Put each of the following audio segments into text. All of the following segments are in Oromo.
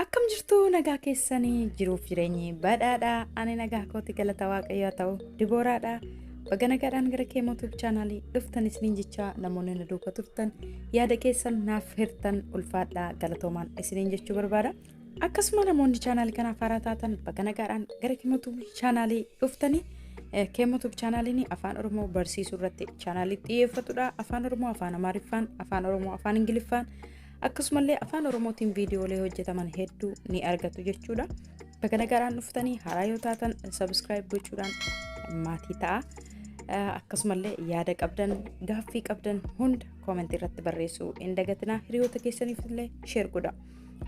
Akkam jirtu nagaa keessanii jiruuf jireenyi badhaadhaa ani nagaa kooti galata waaqayyoo haa ta'u Dibooraadha. Baga nagaadhaan gara Keemoo Tube chaanaalii dhuftan isiniin jechaa namoonni na duuka turtan yaada keessan naaf hirtan ulfaadhaa galatoomaan isiniin jechuu barbaada. Akkasuma namoonni chaanaalii kanaaf haaraa taatan baga nagaadhaan gara Keemoo Tube chaanaalii dhuftanii Keemoo Tube chaanaaliin afaan Oromoo barsiisuu irratti chaanaalii xiyyeeffatudha. Afaan Oromoo afaan Amaariffaan, afaan Oromoo afaan Ingiliffaan akkasumallee afaan Oromootiin viidiyoolee hojjetaman hedduu ni argatu jechuudha. Baga nagaadhaan dhuftanii haaraa yoo taatan subscribe gochuudhaan maatii ta'a. Akkasumallee yaada qabdan gaaffii qabdan hunda koomentii irratti barreessuu hin dagatinaa hiriyoota keessaniif illee share godha.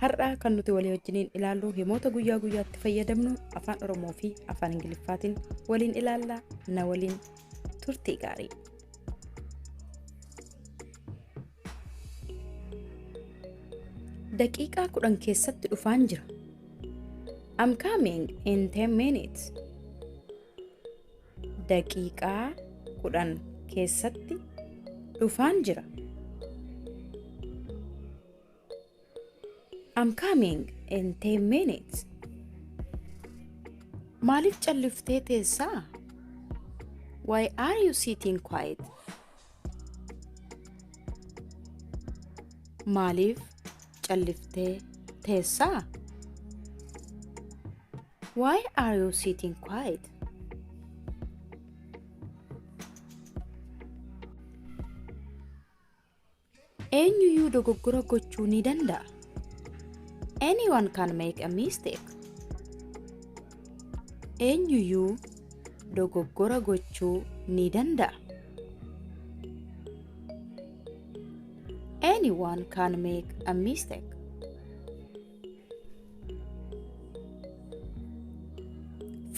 Har'a kan nuti walii wajjiniin ilaallu himoota guyyaa guyyaatti fayyadamnu afaan Oromoo fi afaan Ingiliffaatiin waliin ilaalla na waliin turtii gaarii. Daqiiqaa 10 keessatti dhufaan jira. I'm coming in 10 minutes. Daqiiqaa 10 keessatti dhufaan jira. I'm coming in 10 minutes. Maaliif calliftee teessaa? Why are you sitting quiet? Maaliif calliftee teessaa? Why are you sitting quiet? Eenyuyyuu dogoggora gochuu ni danda'a. Anyone can make a mistake. Eenyuyyuu dogoggora gochuu ni danda'a. Anyone can make a mistake.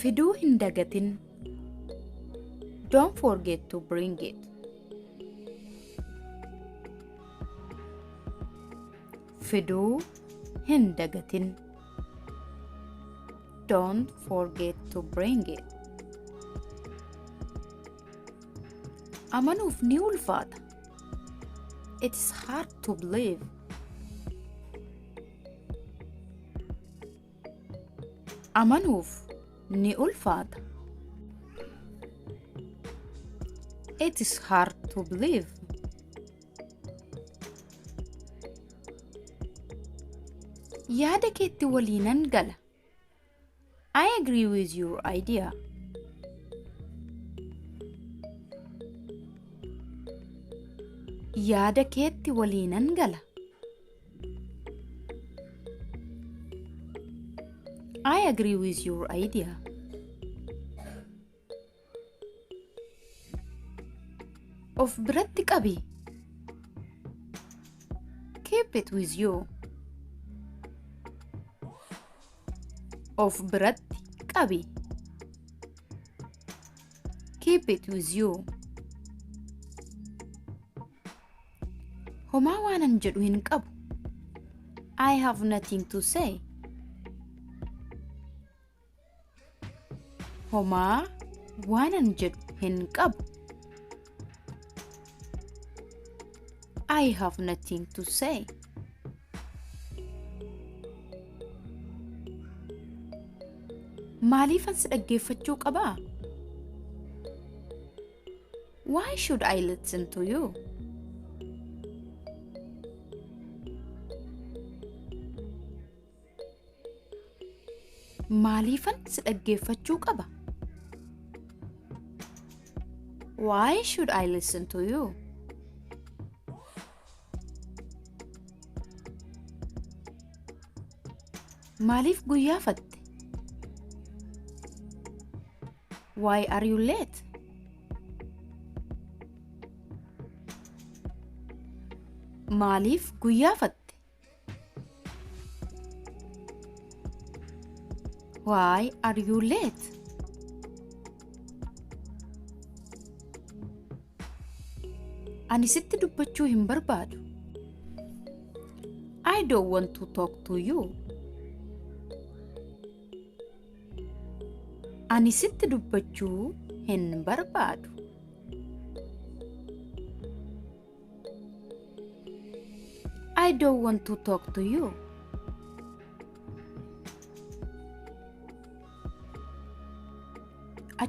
Fiduu hin dagatin. Don't forget to bring it. Fiduu hin dagatin. Don't forget to bring it. Amanuuf ni ulfaata. It is hard to believe. Amanuuf ni ulfaata. It is hard to believe. Yaada keetti waliinan gala. I agree with your idea. Yaada keetti waliinan gala. I agree with your idea. Of biratti qabi. Keep it with you. Of biratti qabi. Keep it with you. Homaa waanan jedhu hin qabu. I have nothing to say. Homaa waanan jedhu hin qabu. I have nothing to say. Maaliifan si dhaggeeffachuu qabaa? Why should I listen to you? Maaliifan si dhaggeeffachuu qaba? Why should I listen to you? Maaliif guyyaafatte? Why are you late? Maaliif guyyaafatte? Why are you late? Ani sitti dubbachuu hin barbaadu. I don't want to talk to you. Ani sitti dubbachuu hin barbaadu. I don't want to talk to you.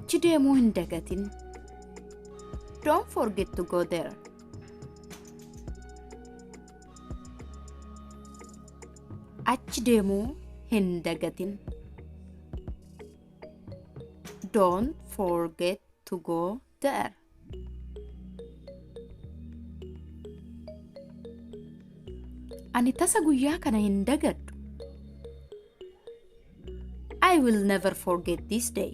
Achi deemuu hin dagatin. Don't forget to go there. Achi deemuu hin dagatin. Don't forget to go there. Ani tasa guyyaa kana hin dagadhu. I will never forget this day.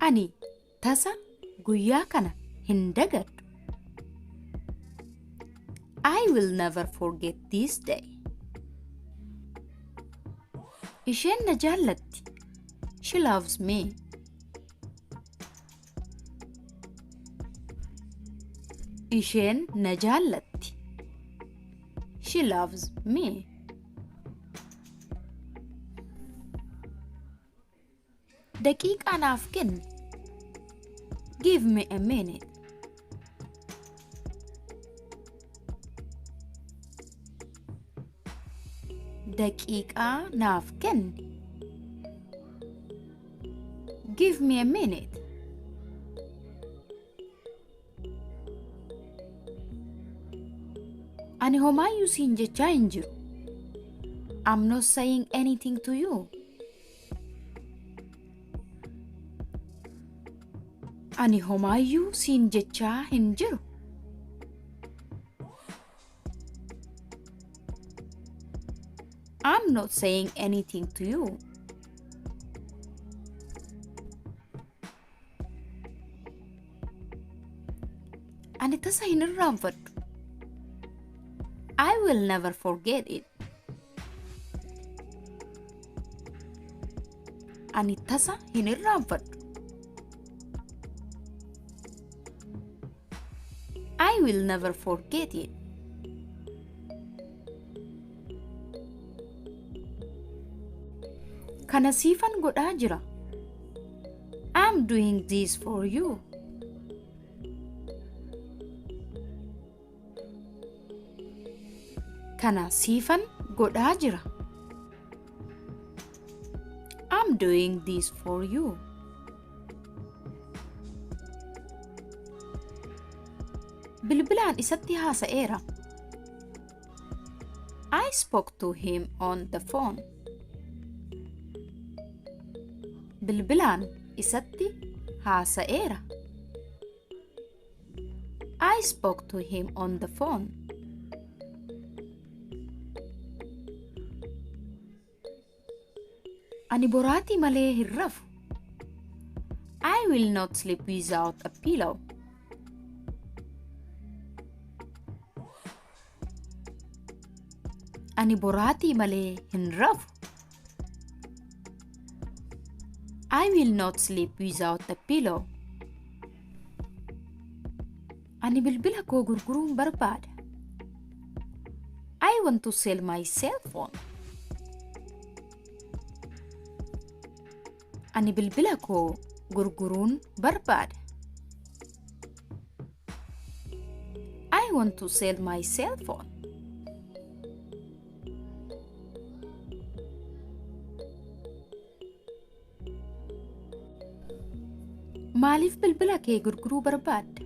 Ani tasa guyyaa kana hin dagadhu. I will never forget this day. Isheen na jaallatti. She loves me. Isheen na jaallatti. She loves me. Daqiiqaa naaf kenni. Give me a minute. Daqiiqaa naaf kenni. Give me a minute. Ani homaayyuu siin jechaa hin jiru. I'm not saying anything to you. Ani homaayyuu siin jechaa hin jiru. I'm not saying anything to you. Ani tasa hin irraanfadhu. I will never forget it. Ani tasa hin irraanfadhu. I will never forget it. Kana siifan godhaa jira. I'm doing this for you. Kana siifan godhaa jira. I'm doing this for you. Bilbilaan isatti haasa'eera. I spoke to him on the phone. Bilbilaan isatti haasa'eera. I spoke to him on the phone. Ani boraatii malee hin rafu. I will not sleep without a pillow. Ani boraatii malee hin rafu. I will not sleep without a pillow. Ani bilbila koo gurguruun barbaada. I want to sell my cell phone. Ani bilbila koo gurguruun barbaada. I want to sell my cell phone. Maaliif bilbila kee gurguruu barbaadda?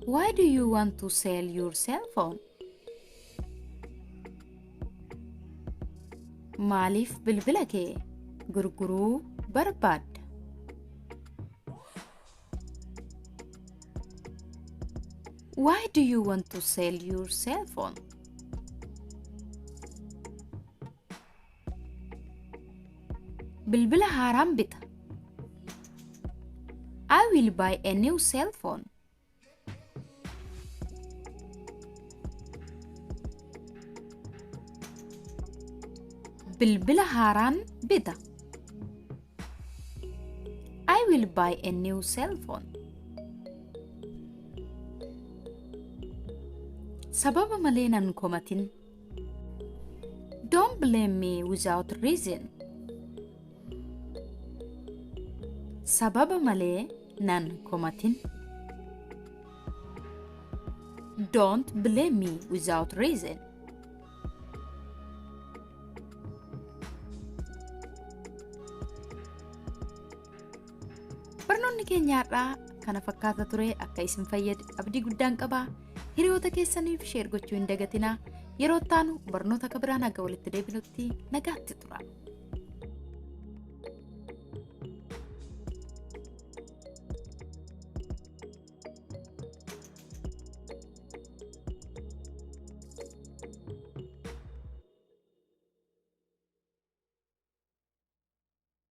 Why do you want to sell your cell phone? Maaliif bilbila kee gurguruu barbaadda? Why do you want to sell your cell phone? Bilbila haaraan bita. I will buy a new cell phone. Bilbila haaraan bita. I will buy a new cell phone. Sababa malee nan komatin. Don't blame me without reason. Sababa malee nan komatin. Don't blame me without reason. Barnoonni keenya har'aa kana fakkaata ture. Akka isin fayyade abdii guddaan qaba. Hiriyoota keessaniif share gochuu hin dagatinaa. Yeroo itti aanu barnoota akka biraan haga walitti deebinutti nagaatti tura.